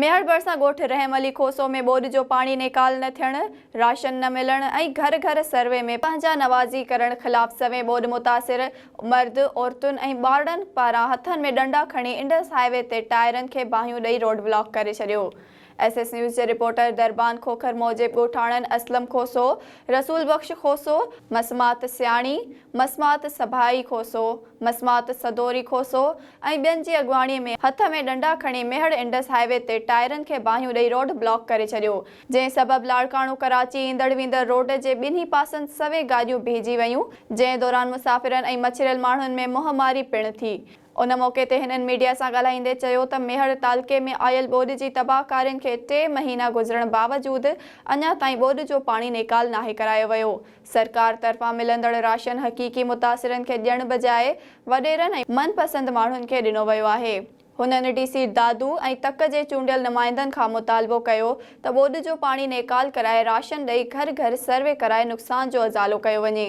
ميهڙ ڀرسان ڳوٺ رحم علي کوسو ۾ ٻوڏ جو پاڻي نيڪال نه ٿيڻ، راشن نه ملڻ ۽ گهر گهر سروي ۾ پنهنجا نوازي ڪرڻ خلاف سوين ٻوڏ متاثر مرد، عورتن ۽ ٻارڙن پاران هٿن ۾ ڏنڊا کڻي انڊس هاء وي تي ٽائرن کي باهيون ڏئي روڊ بلاڪ ڪري ڇڏيو. ايس ايس نيوز جي رپورٽر دربان کوکر موجب ڳوٺاڻن اسلم کوسو، رسول بخش کوسو، مسمات سياڻي، مسمات سڀائي کوسو، مسمات سدوري کوسو ۽ ٻين جي اڳواڻي ۾ هٿ ۾ ڏنڊا کڻي ميهڙ انڊس هاء وي تي ٽائرن کي باهيون ڏئي روڊ بلاڪ ڪري ڇڏيو، جنهن سبب لاڙڪاڻو ڪراچي ايندڙ ويندڙ روڊ جي ٻنهي پاسن سوين گاڏيون بيهجي ويون، جنهن دوران مسافرن ۽ مڇريل ماڻهن ۾ منهن ماري پڻ ٿي. ان موقعي تي هنن ميڊيا سان ڳالهائيندي چيو ته ميهڙ تعلقي ۾ آيل ٻوڏ جي تباهه ڪارين کي ٽي مهينا گذرڻ باوجود اڃا تائين ٻوڏ جو پاڻي نيڪال ناهي ڪرايو ويو، سرڪار طرفان ملندڙ راشن حقيقي متاثرن کي ڏيڻ بجاء وڏيرن ۽ من پسند ماڻهن کي ڏنو ويو آهي. هنن ڊي سي دادو ۽ تڪ جي چونڊيل نمائندن کان مطالبو ڪيو ته ٻوڏ جو پاڻي نيڪال ڪرائي راشن ڏئي گهر گهر سروي ڪرائي نقصان جو ازالو ڪيو وڃي.